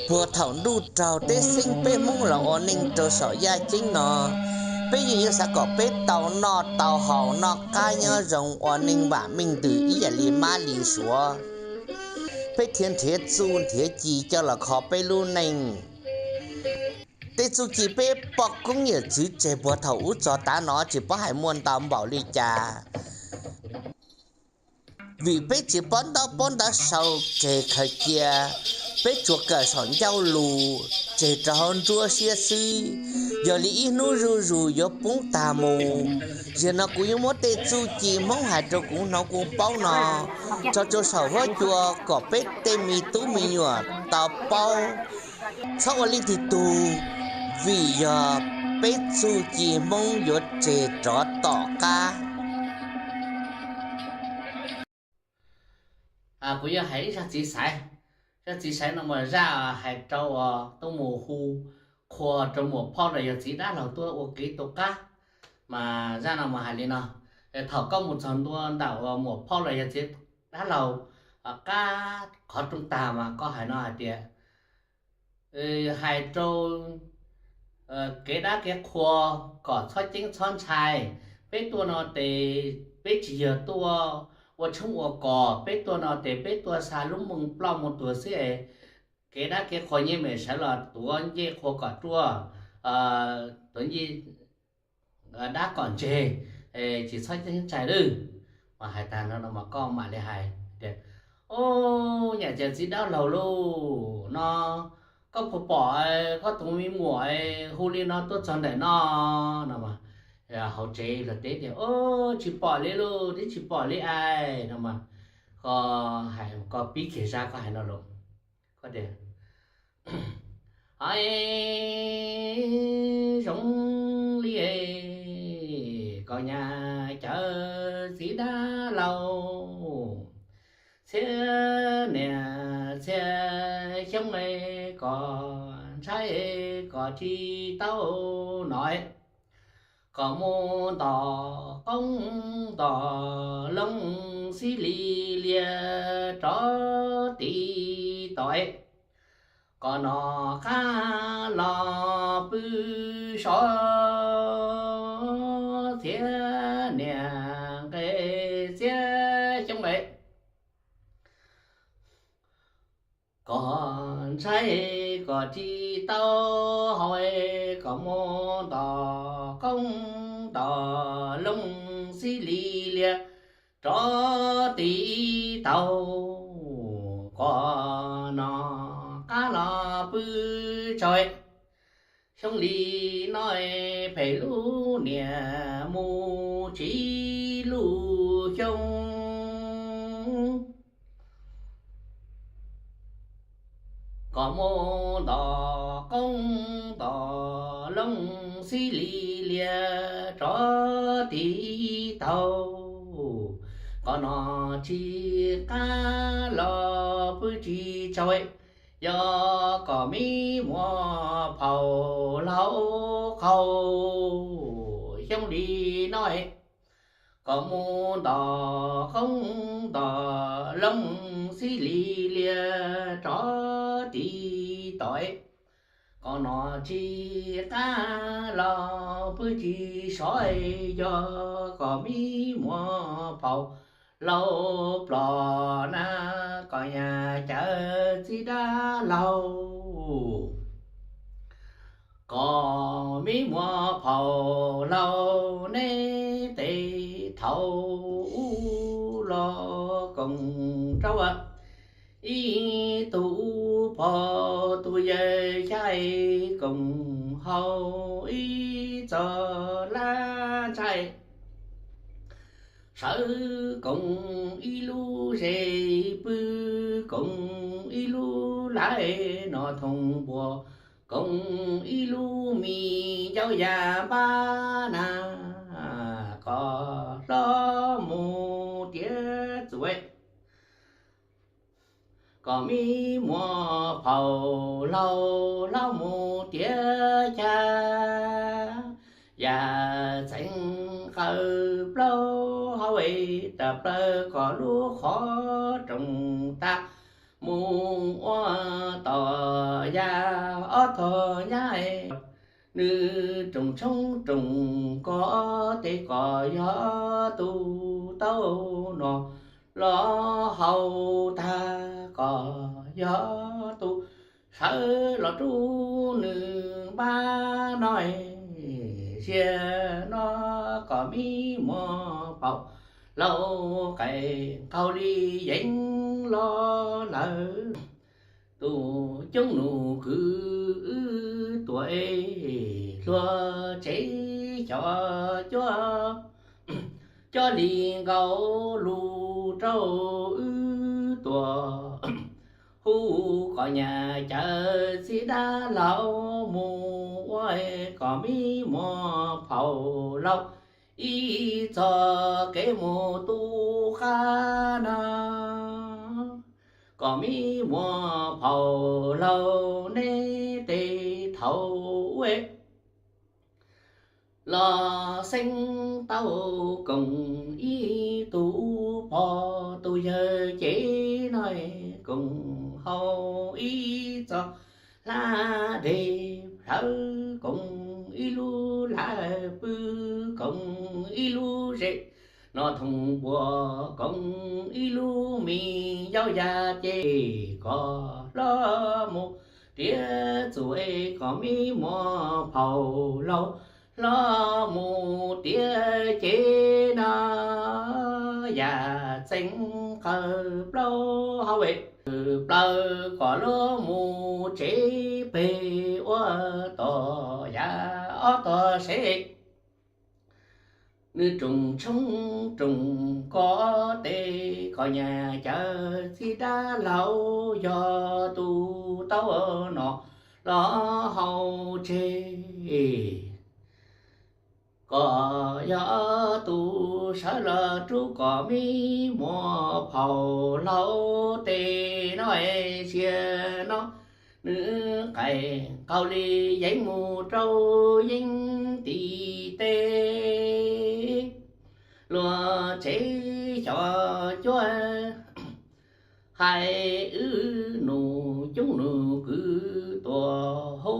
Puag thaum ntuj raug teb xeeb peb Hmoob los ua neej rau saum yaj ceeb no, peb yeej yuav xav kom peb tau noj tau haus noj qab nyob zoo ua neej vam meej ntws ib yam li mab li suav. Peb thiaj nrhiav txuj nrhiav ci coj los kho peb lub neej. Tej txuj ci peb poj koob yawm txwv tseg puag thaum ub txog tav no tsis paub hais muaj ntau npaum li cas. Vim peb tsis paub ntaub paub ntawv sau tseg khaws cia, peb tsuas kawm saum ncauj lus tseg rau hauv nruab siab xwb, yog li ib hnub zuj zus yuav poob tag mus. Zaum no kuv yuav muab tej txuj ci Hmoob hais rau kuv hnov kuv paub no tso rau saum huab cua kom peb tej me tub me nyuam tau paub. Txhob ua leej twg tug, vim yog peb txuj ci Hmoob yuav tseg rov tom qab. Kuv yog hais ib zaj txiv xaiv. Zaj txiv xaiv no mas zaj hais rau uas tuaj mus hu qhua rau muam phauj los yog txiv dab laug tuaj ua kev tu qab. Mas zaj no mas hais li no: thaum koj mus txog ntua ntawm uas muam phauj los yog txiv dab laug qab qhov rooj tag mas koj hais no hais tias, hais rau kev dab kev qhua kom txhob ceeb txhob ntshai. Peb tuaj no ces peb tsis yog tuaj ua tshoob ua kos, peb tuaj no ces peb tuaj xa lub moo ploj moo tuag xwb es kev dab kev qhua nyej mem sawv los tuav ncej qhua kom ruaj, tuav ncej dab kom ntseg, tsis txhob ceeb ntshai lawm. Mas hais tag no mas koj mam li hais tias, Ub, nyam cas txiv dab laug lauj, no koj puas pom koj tus me muam hu li no tuaj txog ntawm no? No hauv tsev los teb tias, Ub, tsis pom li lauj, twb tsis pom li as. No mas koj hais, koj pib kiag zaj koj hais no lauj. Koj tias, Hais zoo li kom nyam cawv txiv dab laug, txhiab niam txhiab xyoob kom ntshai kom tsis tau no, kom mus ntom qoob ntom loo xib li lias rov tiv tau, kom noj qab los pw sov, txhiab niam nqe txhiab xyoob es kom ntshai kom tsis tau haus, kom mus ntom qoob ntom loo xib li lias rov tiv tau, kom noj qab los pw tsaug. Xyoob li no phem lub niam mus tsiv lub xyoo, kom mus ntom qoob ntom loo xib li lias rov tiv tau, kom noj tsis qab los pw tsis tsaug, yog kom me muam phauj laug qaug. Xyoob li no kom mus ntom qoob ntom loo xib li lias rov tiv tau, kom noj tsis qab los pw tsis sov, yog kom me muam phauj laug ploj na, kom nyam cawv txiv dab laug, kom me muam phauj laug neb tes thaum ub los koom rau ib tug pog tus yawg xya, koom haus ib txoj lab ntshai, sawv koom ib lub zes pw, koom ib lub lais noj thooj npua, koom ib lub me ncauj ya npab na, kom hlob mus tiav txuas, kom me muam phauj laug hlob mus tiav cag, yam txeev qawm plaub hau, tawm plaws kom lub qhov rooj tag, mus ua tom yaj ob tog nyab, nws roos tshoob roos kos tes kom yog tus tau no los haus tag kom yog tus sawv los rub nws npab no. Sia no kom me muam phau laus qais qaug li yeev los lawm. Tus coob nus kwv wb tuam, hluas tsev xyov cuab, coj li nkaus lus rau wb tuam. Hu kom nyab cawv txiv dab laug mus ua kom me muam phau laus ib txog kev mus tu qab no, kom me muam phau laus neb tes thaum ub los xeeb tau koom ib tug pog tus yawg cev no, koom hau ib txog hlab dej sawv, koom ib lub hlab pw, koom ib lub zes no thooj puas, koom ib lub mis yau yaj ces kom hlob mus tiav txuas kom me muam phau laus hlob mus tiav ces no yaj txeev qawg plaub hau plaws kom luag mus tsev pem ua tom yaj ob tog sev. Nws roos tshoob roos kos tes kom nyab cawv txiv dab laug yog tus tau no los haus tseg, kom yog tus sawv los rub kom me muam phau laus tes no. Sia no nws qais qaug li yeev mus rau yeeb tim teb. Hluas tsev xyov cuab, hais wb nus coob nus kwv tuam, hu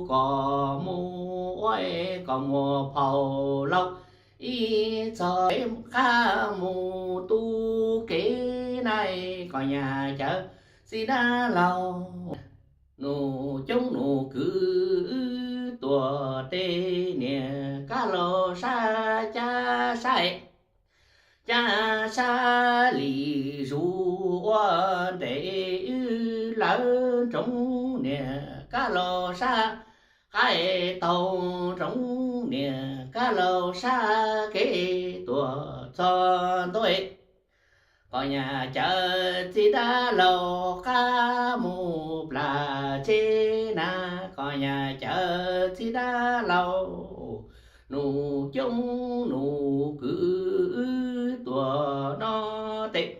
kom mus ua kom muam phau laus ib txog qab mus tu kev na, kom nyab cawv txiv dab laug. Nus coob nus kwv wb tuam tes, niam kab laus sab cab saib, cab sab li zus ua ntev wb lawv ntsoov, niam kab laus sab qaib taug ntsoov, niam kab laus sab kev tuam txog ntua. Kom nyab cawv txiv dab laug qab mus plas tseg na, kom nyab cawv txiv dab laug. Nus coob nus kwv wb tuam no tes,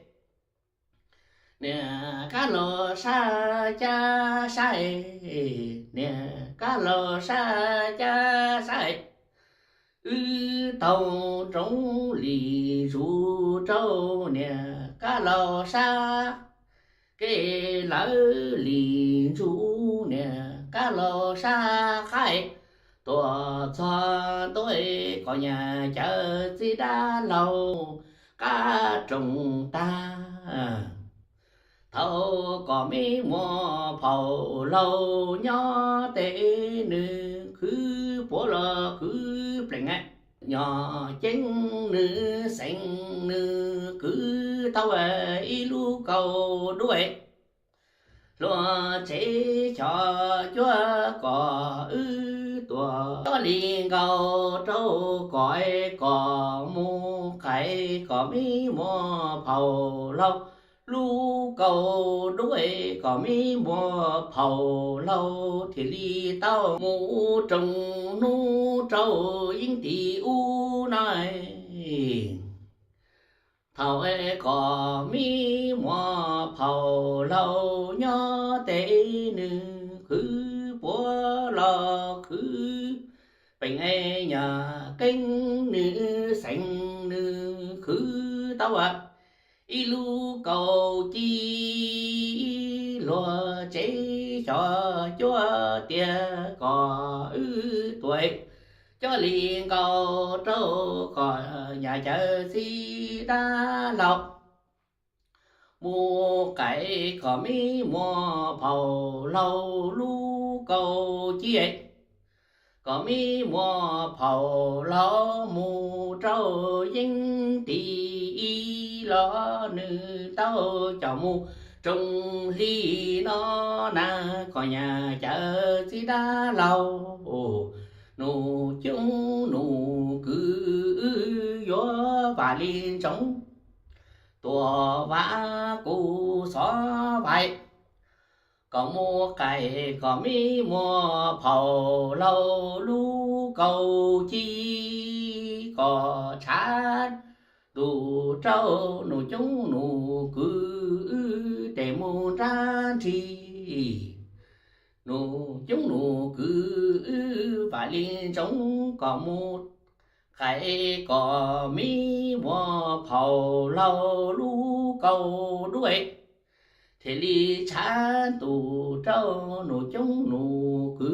niam kab laus sab cab saib, niam kab laus sab cab saib, wb taug ntsoov li zus rau, niam kab laus sab kev lawv li zus, niam kab laus sab qaib tuam txog ntua. Kom nyab cawv txiv dab laug qab roos tag, thaum kom me muam phau laus nyob tes, nws khwv puav los khwv plees, nyob ceeb nws xeev nws kwv tau ib lub kaus duab. Hluas tsev xyov cuab kom wb tuam, coj li nkaus rau kom, kom mus qais kom me muam phau laus lub kaus duab, kom me muam phau laus thiaj li tau mus roos hnub rau yeeb tim ub na. Thaum kom me muam phau laus nyob tes, nws khwv puav los khwv plees, nyob ceeb nws xeev nws khwv tau ib lub kaus ci. Hluas tsev xyov cuab tiag kom wb tuag, coj li nkaus rau kom nyas cawv txiv dab laug mus qais kom me muag phaum laug lub kaus ci, kom me muag phaum laug mus rau yeeb tim ib los nws tau coj mus tsoo hli no na, kom nyas cawv txiv dab laug, nus coob nus kwv yuav vam li ntsoov tuam vam kuv xov vais, kom mus qais kom me muag phaum laug lub kaus ci, kom tshav ntuj rau nus coob nus kwv tes mus nrab nrig. Nus coob nus kwv vam li ntsoov kom mus qais kom me muag phaum laug lub kaus duaj, thiaj li tshav ntuj rau nus coob nus kwv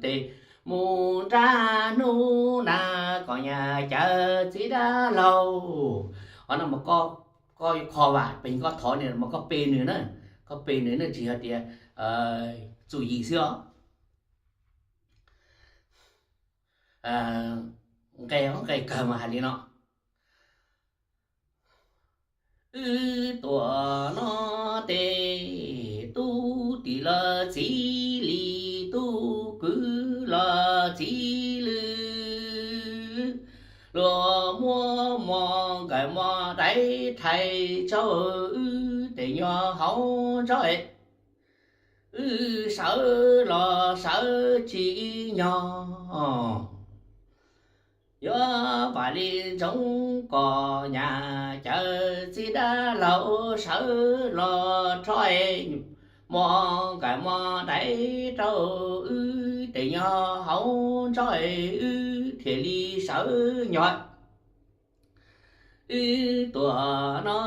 tes mus nrab hnub na, kom nyas cawv txiv dab laug. Ho no mas koj, koj kho vam pes koj thov nws mas koj pe nws na, koj pe nws na tsis yog tias txum yim xwb os. Nqe, nqe kawg mas hais li no: Wb tuam no tes tub tim los txiv li, tub kwv los txiv lwm, luag muab mos nkawm mos daiv rhais rau wb tes nyuag hauv ntsob, wb sawv los sawv tsis nyog. Yuav vam li ntsoov kom nyas cawv txiv dab laug sawv los rho mos nkawm mos daiv rau wb tes nyuag hauv ntsob, wb thiaj li sawv nyog. Wb tuam no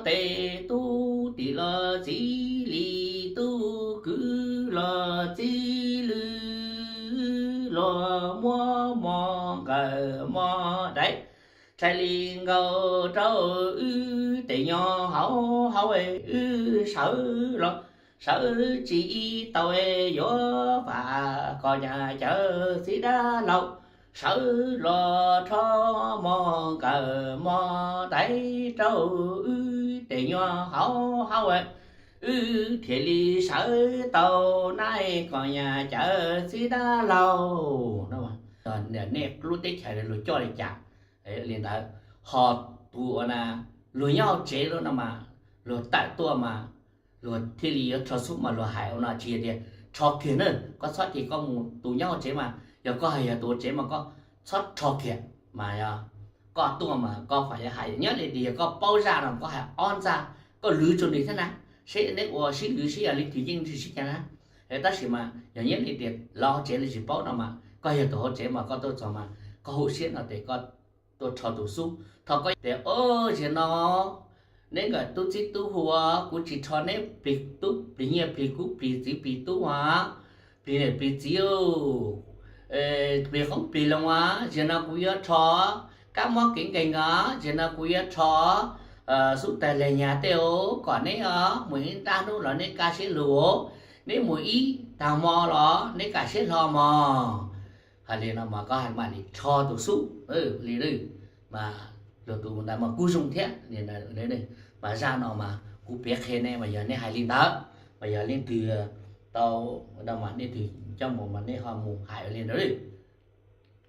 tes tub tim los txiv li, tub kwv los txiv lwm, luag muab mos nkawm mos daiv rhais li nkaus rau wb tes nyuag hauv hauv, wb sawv los sawv tsis tau, yuav vam kom nyas cawv txiv dab laug sawv los rho mos nkawm mos daiv rau wb tes nyuag hauv hauv, wb thiaj li sawv tau na, kom nyas cawv txiv dab laug. Nej lub teb chaws luag coj li cas li ntawd, ho tus uas luag nyob hauv tsev lawm no mas luag tawm tuaj mas luag thiaj li yuav rho xub mas luag hais ua no tsis yog tias rho kiag na, koj txhob tias koj mus tus nyob hauv tsev mas yog koj hais yog tus hauv tsev mas koj txhob rho kiag mas yog koj tuaj mas koj fam yog hais nyob li tias yog koj paub zaj no koj hais ob ntxa, koj lwv rau nws thiab na, seb neb ua sib lwv sib yog leej twg yeej sib cas na. Tab sis mas yog nyob li tias lawv hauv tsev li tsis paub no mas koj yog tus hauv tsev mas koj tuaj txog mas koj hauj siab no tes koj tuaj rho tus xub, thaum koj tias, o, zaum no neb nkawm tub txib tub hu, kuv tsis rho neb plig tub plig nyiaj plig kub plig txiv plig tub as, plig niam plig txiv, plig qoob plig loo as, zaum no kuv yuav rho kab mob kev nkeeg os, zaum no kuv yuav rho xub tag leg nyag tej os, kom neb os mus ib nrab hnub los neb kaj siab lug, neb mus ib tag hmo los neb kaj siab hlo mog. Hais li no mas koj hais mam li rho tus xub li mas luag tus ntawd mas kuj zoo thiab. Mas zaj no mas kuv piav qhia nej mas yog nej hais li ntawd, mas yog leej twg tau no mas nej twg coj mus mas nej ho mus hais li ntawd.